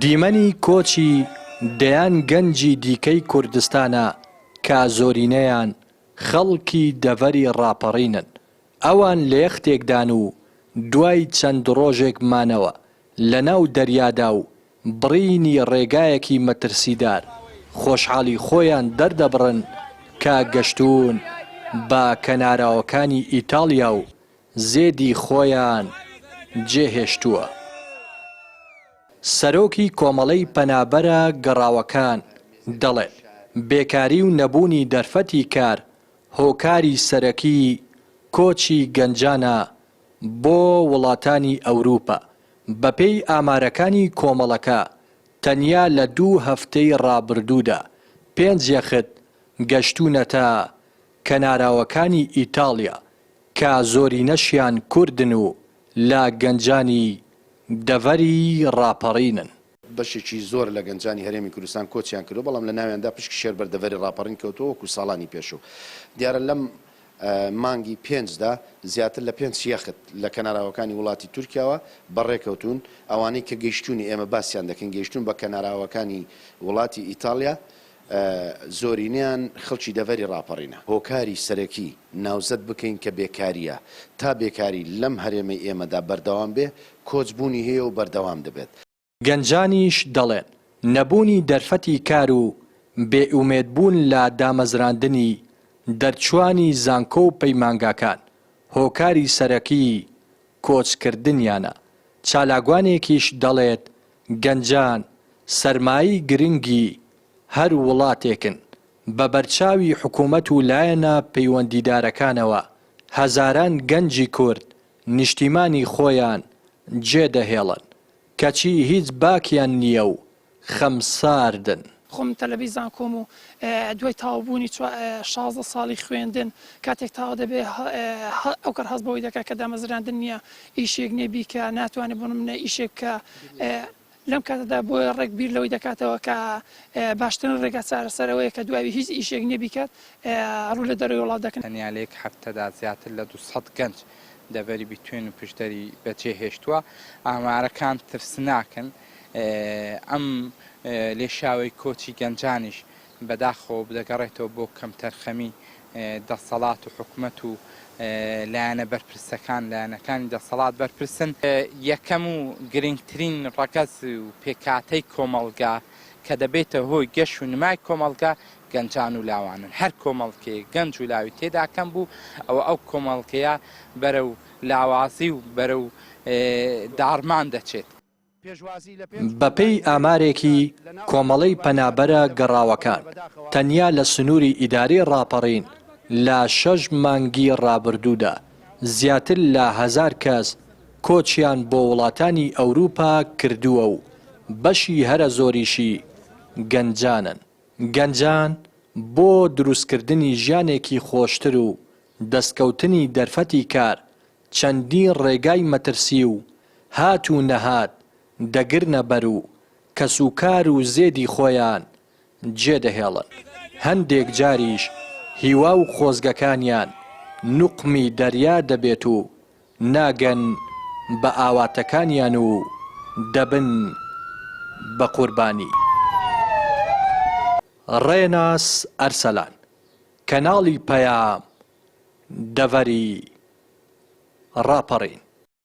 دیمەنی کۆچی دەیان گەنجی دیکەی کوردستانە کە زۆرینەیان خەڵکی دەڤەری ڕاپەڕینن، ئەوان لە یەختێکدان و دوای چەند ڕۆژێک مانەوە لەناو دەریادا و بڕینی ڕێگایەکی مەترسیدار، خۆشحاڵی خۆیان دەردەبڕن کە گەشتوون بە کەناراوەکانی ئیتاڵیا و زێدی خۆیان جێهێشتووە. سەرۆکی کۆمەڵەی پەنابەرە گەڕاوەکان دەڵێت، بێکاری و نەبوونی دەرفەتی کار هۆکاری سەرەکی کۆچی گەنجانە بۆ وڵاتانی ئەوروپا، بەپێی ئامارەکانی کۆمەڵەکە تەنیا لە دوو هەفتەی ڕابردوودا پێنج یەخت گەشتوونەتە کەناراوەکانی ئیتاڵیا کە زۆرینەشیان کوردن و لە گەنجانی دەڤەری ڕاپەڕینن. بەشێکی زۆر لە گەنجانی هەرێمی کوردستان کۆچیان کردووە، بەڵام لە ناویاندا پشکی شێر بەر دەڤەری ڕاپەڕین کەوتووە وەکو ساڵانی پێشوو. دیارە لەم مانگی پێنجدا زیاتر لە پێنچ یەخت لە کەناراوەکانی وڵاتی تورکیاوە بەڕێکەوتوون، ئەوانەی کە گەیشتوونی ئێمە باسیان دەکەین گەیشتوون بە کەناراوەکانی وڵاتی ئیتاڵیا زۆرینەیان خەڵکی دەڤەری ڕاپەڕینە. هۆکاری سەرەکی ناوزەد بکەین کە بێکارییە، تا بێکاری لەم هەرێمەی ئێمەدا بەردەوام بێ، کۆچ بوونی هەیە و بەردەوام دەبێت. گەنجانیش دەڵێن، نەبوونی دەرفەتی کار و بێئومێدبوون لە دامەزراندنی دەرچووانی زانکۆ و پەیمانگاکان هۆکاری سەرەکیی کۆچکردنیانە، چالاکوانێکیش دەڵێت، گەنجان سەرمایەی گرنگی هەر وڵاتێکن، بە بەرچاوی حکومەت و لایەنە پەیوەندیدارەکانەوە هەزاران گەنجی کورد نیشتیمانی خۆیان جێدەهێڵن، کەچی هیچ باکیان نییە و خەمساردن. خۆم تەلەبەی زانکۆم و دوای تەواوبوونی 16 ساڵی خوێندن کاتێک تەواو دەبێ ئەو کەر هەست بەوەی دەکات کە دامەزراندن نییە ئیشێک نییە بیکە ناتوانێت بۆ نمونە ئیشێک بکە لەم کاتەدا بۆیە ڕێک بیر لەوەی دەکاتەوە کە باشترین ڕێگا چارەسەر ئەوەیە کە دوای هیچ ئیشێک نییە بیکات ڕوو لە دەرەوەی وڵات دەکەن. تەنیا لە یەک هەفتەدا زیاتر لە 200 گەنج دەڤەری بیتوێن و پشدەری بەجێهێشتووە، ئامارەکان ترسناکن، ئەم لێشاوەی کۆچی گەنجانیش بەداخەوە دەگەڕێتەوە بۆ کەمتەرخەمی دەسەڵات و حکومەت و لایەنە بەرپرسەکان، لایەنەکانی دەسەڵات بەرپرسن. یەکەم و گرنگترین ڕەگەز و پێکهاتەی کۆمەڵگا کە دەبێتە هۆی گەش و نمای کۆمەڵگا گەنجان و لاوانن، هەر کۆمەڵگەیەک گەنج و لاوی تێدا کەم بوو ئەوە ئەو کۆمەڵگەیە بەرەو لاوازی و بەرەو داڕمان دەچێت. بەپێی ئامارێکی کۆمەڵەی پەنابەرە گەڕاوەکان، تەنیا لە سنووری ئیدارەی ڕاپەڕین لە شەش مانگی ڕابردوودا زیاتر لە هەزار کەس کۆچیان بۆ وڵاتانی ئەوروپا کردووە و بەشی هەرە زۆریشی گەنجانن. گەنجان بۆ دروستکردنی ژیانێکی خۆشتر و دەستکەوتنی دەرفەتی کار چەندین ڕێگای مەترسی و هات و نەهات دەگرنە بەر و کەسوکار و زێدی خۆیان جێدەهێڵن، هەندێک جاریش هیوا و خۆزگەکانیان نوقمی دەریا دەبێت و ناگەن بە ئاواتەکانیان و دەبن بە قوربانی. ڕێناس ئەرسەلان، کەناڵی پەیام، دەڤەری ڕاپەڕین.